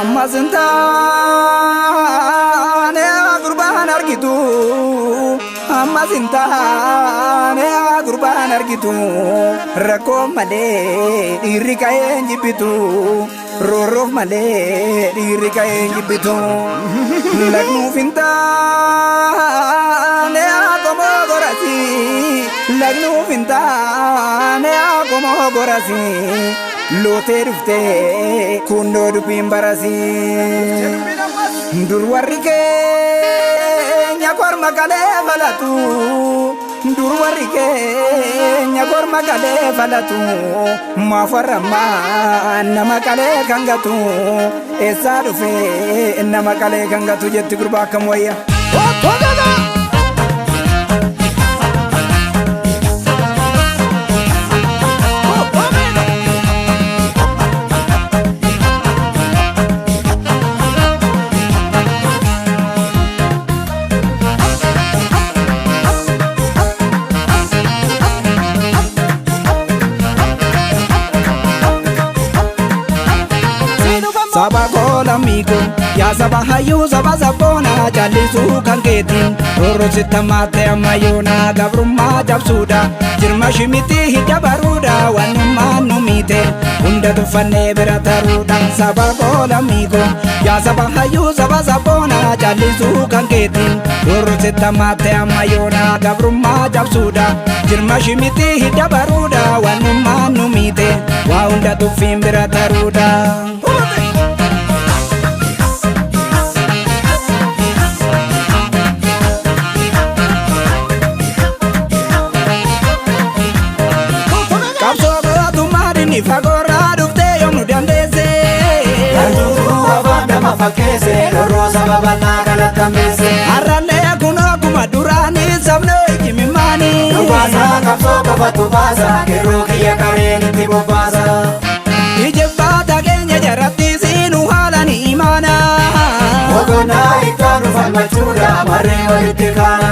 Ammas hin taane gurbaan argitu, ammas hin taane gurbaan argitu, rakkoo malee dhiirri ka'ee hin jibbitu, roorroof malee dhiirri ka'ee hin jibbitu. Lagnuuf hin taane qomoo gorasi, lagnuuf hin taane qomoo gorasi, lootee dhuftee kundoo dubbiin barasi. Dur warri keenya korma kalee falatu, dur warri keenya korma kalee falatu, maaf warrammaa nama kalee kan gatu, eessaa dhufee nama kalee kan gatu jetti gurbaa akkam wayya. Saba koo lammii koo, yaa saba hayyuu, saba sabboonaa, callisuu kan keetiin roorrositti maatte ammayyoonaa gabrummaa cabsuudha jirma shimitti hidda baruudha wannummaan nu miite hunda tuffannee bira taruudha. Saba koo lammii koo, yaa saba hayyuu, saba sabboonaa, callisuu kan keetiin roorrositti maatte ammayyoonaa gabrummaa cabsuudha jirma shimitti hidda baruudha wannummaan nu miite waa hunda tuffiin bira taruudha. Qabsoo gootummaa dinni fagoorraa dhuftee yoom nu dandeesse. Gartuutu afaan nama fakkeesse, roorroo saba bal'aa kanatti hammeesse. Har'allee kun akkuma duraanii sabni jimimmaanii. Dhugaasa qabsoo qofatu baasa, qeerroo kiyya qareen itti bobbaasa. Ijibbaata keenya jaratti siinuu haala ni imaana. Boqonnaa ittaanu falmachuudha, marree walitti kaana.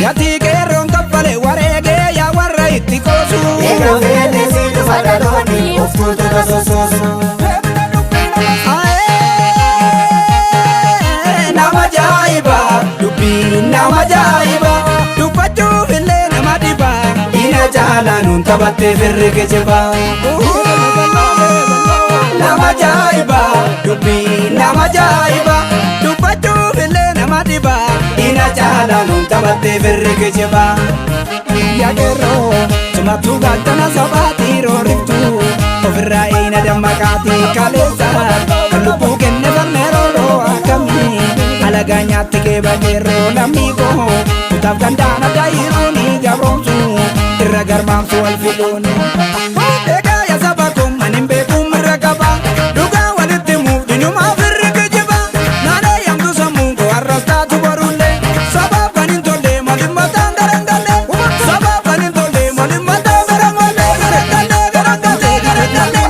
Gatii qeerroon kaffale wareegee yaa warra itti qoosu. Egaa feene si dhufa dhaloonni of tuultota sossoosu. Aee, nama ajaa'iba, dubbiin nama ajaa'iba, dubbachuuf illee nama dhiba. Ina jaalaa nuun taphattee firri kijiba. Nama ajaa'iba, dubbiin nama ajaa'iba, dubbachuuf illee nama dhiba. Ina jaalaa nuun taphattee firri kijiba. Yaa qeerroo sumattuu gaachana sabaatii roorriftu ofirraa eeyina dammaqaatii, kaleessa kan lubbuu kenne falmee roorroo akkamii alagaa nyaatti geeba. Qeerroo lammii koo, kutaaf danda'an adda hiruuni gabroomsu irra garmaamsu wal filuuni. Egaa yaa saba koo, ani hin beeku mirra qaba, dhugaa walitti muuf dinumaa firri kijiba, naanee yamtu sammuun koo har'as taatu borullee, sabaaf kan hin tolle maaliif mataan garangalee, sabaaf kan hin tolle maaliif mataan garangalee, garangalee, garangalee, garangalee.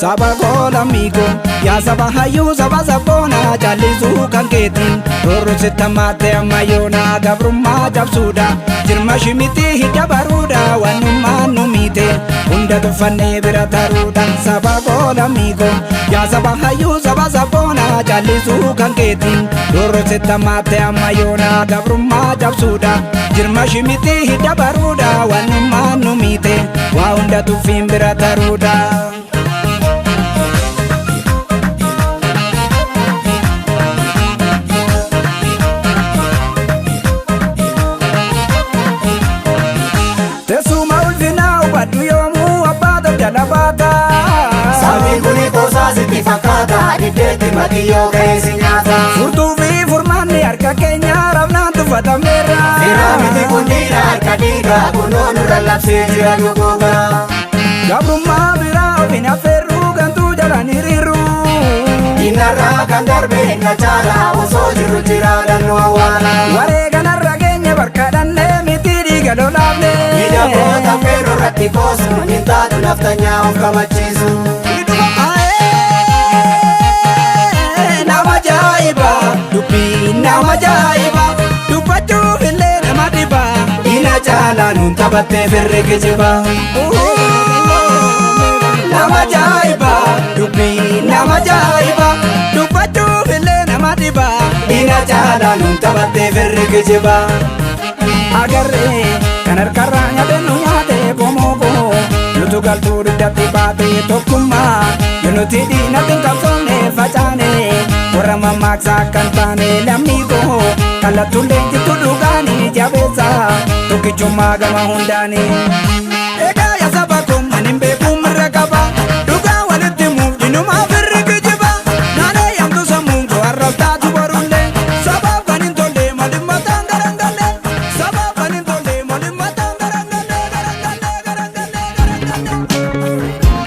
Saba koo lammii koo, yaa saba hayyuu, saba sabboonaa, callisuu kan keetiin roorrositti maatte ammayyoonaa gabrummaa cabsuudha jirma shimitti hidda baruudha wannummaan nu miite hunda tuffannee bira taruudha. Saba koo lammii koo, yaa saba hayyuu, saba sabboonaa, callisuu kan keetiin roorrositti maatte ammayyoonaa gabrummaa cabsuudha jirma shimitti hidda baruudha wannummaan nu miite waa hunda tuffiin bira taruudha. Teessuma ulfinaa hubadhu, yoomuu abbaa jala baata. Sabni kuni qoosaa sitti fakkaata, diddeetti matiyyoo ka'ee si nyaata. Furtuu fi furmaanni harka keenya rafnaan tuffatameera. Firaa miti kunniina harka dhiigaa, kunoo nu lallabsee jira duguugaa. Gabrummaa biraa of hin affeerru, gantuu jala ni riirru. Kan darbe na caala osoo jiru jiraadhaan nu awwaala. Wareeganarra geenye barkaadhannee miti dhiiga lolaafne. Hidhamoota feeroo irratti koosu hin taatu naftanyaa of kamachiisu. Nama ajaa'iba dubbii nama ajaa'iba dubbachuuf illee nama dhiba. Ina caalaa nuun taphattee firri kijiba. Nama ajaa'iba dubbii nama ajaa'iba dubbachuuf illee nama dhiba. Ina caalaa nuun taphattee firri kijiba. Agarree kan harkarraa nyaate nu nyaate qomoo koo nutu galtuu dugdatti baate tokkummaa yoo nuti diinatti hin qabsoofne facaane warra mammaaksaa kan taane lammii koo kallattuun leenjittu dhugaanii jabeessa tokkichummaa gama hundaani. Egaa yaa saba koo ani hin beeku mirga qaba dhugaa walitti himuuf diinumaa firri kijiba naanee yamtu sammuun koo arrabtaatu barullee sabaaf kan hin tolle maaliif mataan garangalee sabaaf kan hin tolle maaliif mataan garangalee garangalee garangalee garangalee.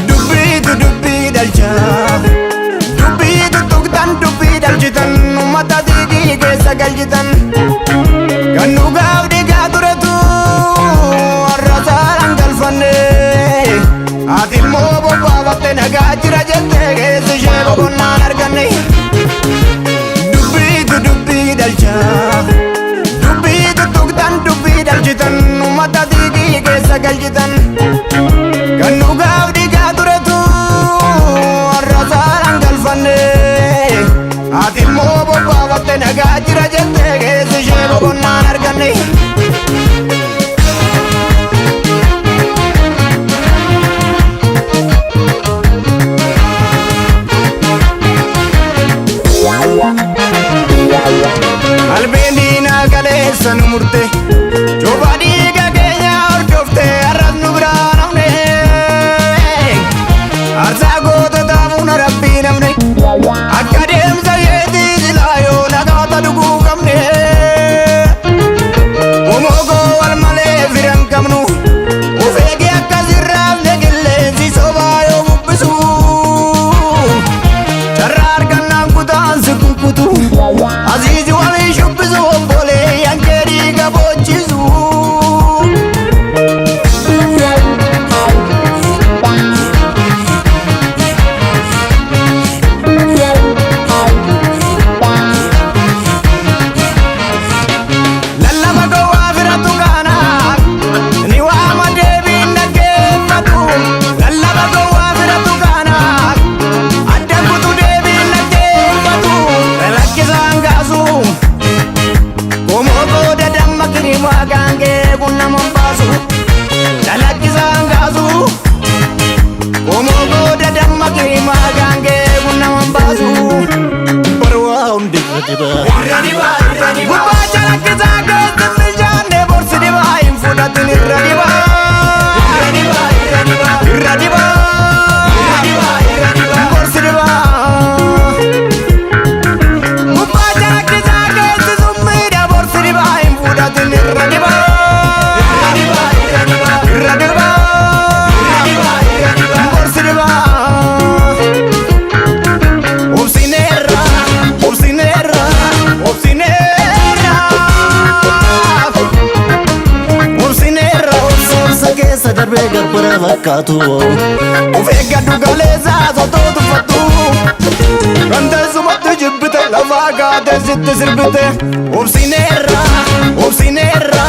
Dubbiitu dubbii dhalcha. Dubbii tuttuqxan dubbii dhalchitan uummata diigii keessa galchitan. Kan dhugaaf dhiigaa turetu har'a saaraan galfanne. Ati immoo bobbaafatte nagaa jira jettee keessi ishee boqonnaan arganne. Dubbiitu dubbii dhalcha. Dubbii tuttuqxan dubbii dhalchitan uummata diigii keessa galchitan. Kan dhugaaf dhiigaa turetu har'a saaraan galfanne. Ati immoo bobbaafatte nagaa jira jettee keessi ishee boqonnaan arganne. Albeen diinaa kaleessa nu murte cufa dhiiga keenya hordofte har'as nu biraa namne. Aarsaa gootota fuuna rabbii namne akka deemsa yeetii silaa yoo nagaata dhuguu qabne. Homoogoo wal malee firan qabnu of eegi akka sirraafne qilleensi sobaa yoo bubbisu. Carraa argannaan kutaan si kukkutu Aziizi walii shubbisu obbolee yankee dhiiga boochisu. Lallaba gowwaa firatu kaana ni waama deebiin dhaggeeffatu. Lallaba gowwaa firatu kaana adda kutu deebiin dhaggeeffatu. Lakkisaan kaasu qomoo booda damma kirimaa gaangee kun nama hin baasu. Lalakkisaan kaasu qomoo booda damma kirimaa gaangee kun nama hin baasu. Barwaa hundi irra dibaa. Gubbaa calaqqisaa keessi mijaanne borsi dibaa hin fudhatin irra dibaa. Irra dibaa. Borsi dibaa. Gubbaa calaqqisaa keessi summiidha borsi dibaa hin fudhatin irra dibaa. Irra dibaa. Borsi dibaa. Obsineerra, obsineerra, obsineerra. Obsineerra, Obsa keessa darbee gabbara fakkaatu. Of eeggadhu galeessaa sotoo tuffattu. Kan teessumatti jibbite lafaa kaatee sitti sirbite. Obsineerra, obsineerra,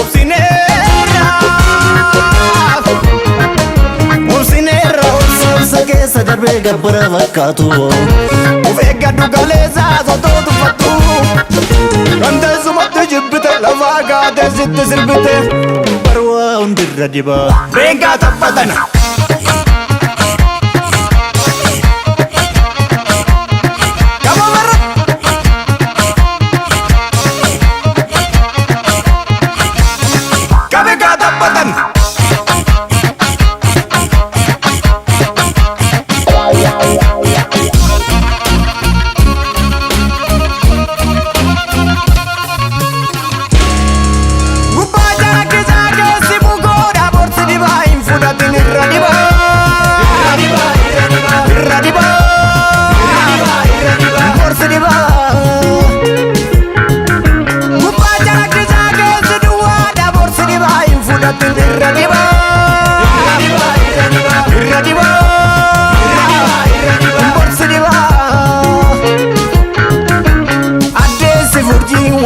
obsineerra. Obsineerra, Obsa keessa darbee gabbara fakkaatu. Of eeggadhu galeessaa sotoo tuffattu. Kan teessumatti jibbite lafaa kaatee sitti sirbite. Barwaa hundirra dibaa. Reengaa taphatana. Gama barra.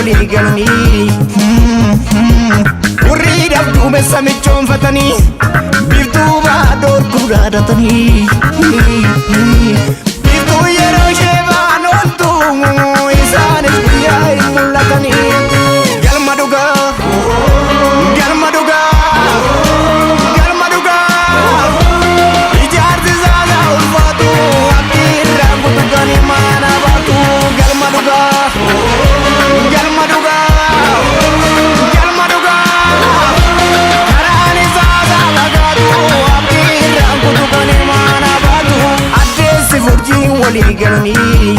walii galanii. Hurriidhaaf duumessa michoonfatanii biiftuu baadhoorkuu dhaadatanii. Biiftuu yeroo ishee ba'an ooltu isaanis guyyaa hin mul'atanii. Galma dhugaa, galma dhugaa, galma dhugaa. Ijaarsi saasaa ulfaatu abdii irraan kutukanii maana baatu. Galma dhugaa, galma dhugaa, galma dhugaa. Karaan isaa fagaatu abdii irraan kutukanii maana baatu. Addeessi furjiin walii galanii.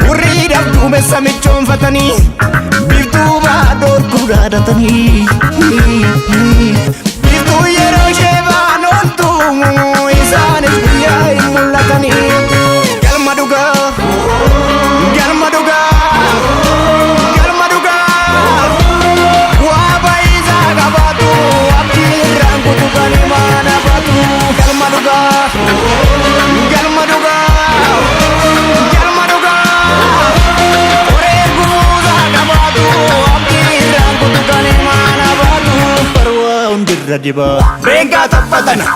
Hurriidhaaf duumessa michoonfatanii biiftuu baadhoorkuu dhaadatanii. Biiftuu yeroo ishee ba'an ooltu isaanis guyyaa hin mul'atanii. Galma dhugaa, galma dhugaa, galma dhugaa. Waa baay'isaa qabaatu abdii irraan kutukanii maana baatu. Galma dhugaa, galma dhugaa, galma dhugaa. Qoree gufuusaa qabaatu abdii irraan kutukanii maana baatu. Barwaa hundirra dibaa. Reengaa taphatana.